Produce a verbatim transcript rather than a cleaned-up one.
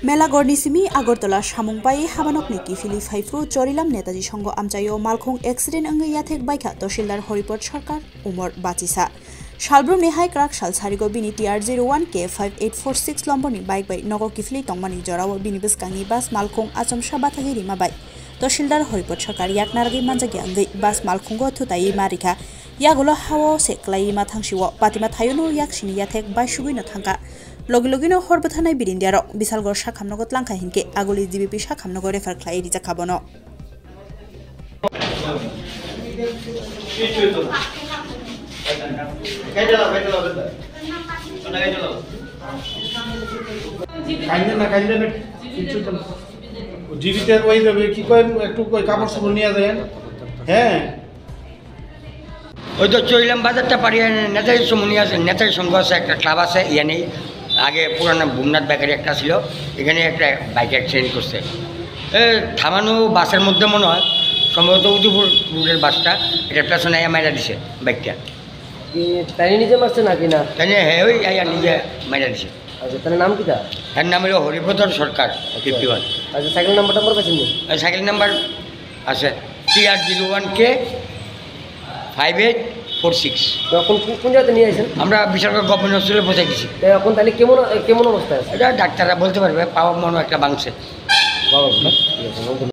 Melagorni simi Agartala samung pai habanokni kiphilwi phaiphuru Chorilam Netaji Songho amchaio malkhung accident wngwi yathek baikha Tahsildar Horipot Sarkar, umor bachisa. Salbrumni hai kwrak sal sarigo bini T R zero one K five eight four six lomborni bike bai nogo kiphilwi tongmani jorao bini bwskangni bus malkhung achomsa bathagwi rima bai Tahsildar Horipot Sarkar yak narwgwi manjakya wngwi bus malkhungo thutaiwi ma rikha. Yagulo hao se kwlaiwi ma thangsio patima thayuno yaksini yathek baisugwino thangkha. Logi logino hor bwtharnai birindiarok Bisalgor sakhamnogo tlangkha hinkhe aguli G B P sakhamnogo refer khlai rijakha bono. কাইন্দে না, কাইন্দে না, কিচ্ছু তো না। ও, জিবিতে ওই যাবে, কি কয়, একটু কই কাপড় চোপড় নিয়ে যায়। হ্যাঁ। ওই তো চইলাম বাজারটা পাড়ি, নেতাজি সমনি আছে, নেতাজি সংঘ আছে, একটা ক্লাব আছে, ইয়ানি আগে পুরানো ভূমনাথ বেকারি একটা ছিল, এখানে একটা বাইক অ্যাক্সিডেন্ট করছে। এ, থামানো বাসের মধ্যে মনে হয়, সম্ভবত উদয়পুর রোডের বাসটা, এটা পেছনে আইয়া মাইরা দিছে বাইকটা। কি তাই নিজে মারছে নাকি না? তাই নিয়ে, হ্যাঁ, ওই আইয়া নিজে মাইরা দিছে। আচ্ছা, তার নাম কিতা? তার নাম হলো হরিপদর সরকার, আচ্ছা। Fifty one. আচ্ছা, সাইকেল নাম্বার টাম্বার পাইছেন নি? আর সাইকেল নাম্বার আছে, টি আর জিরো ওয়ান কে ফাইভ এইট ফোর সিক্স। তো এখন কোন, কোন জায়গাতে নিয়ে আসেন? আমরা বিশালগড় গভর্নমেন্ট হসপিটালে পৌঁছে দিছি। তো এখন তাহলে কেমন, কেমন অবস্থা আছে? এটা ডাক্তাররা বলতে পারবে, পাওয়া মনে হয় একটা ভাঙছে। বাবা, ঠিক আছে,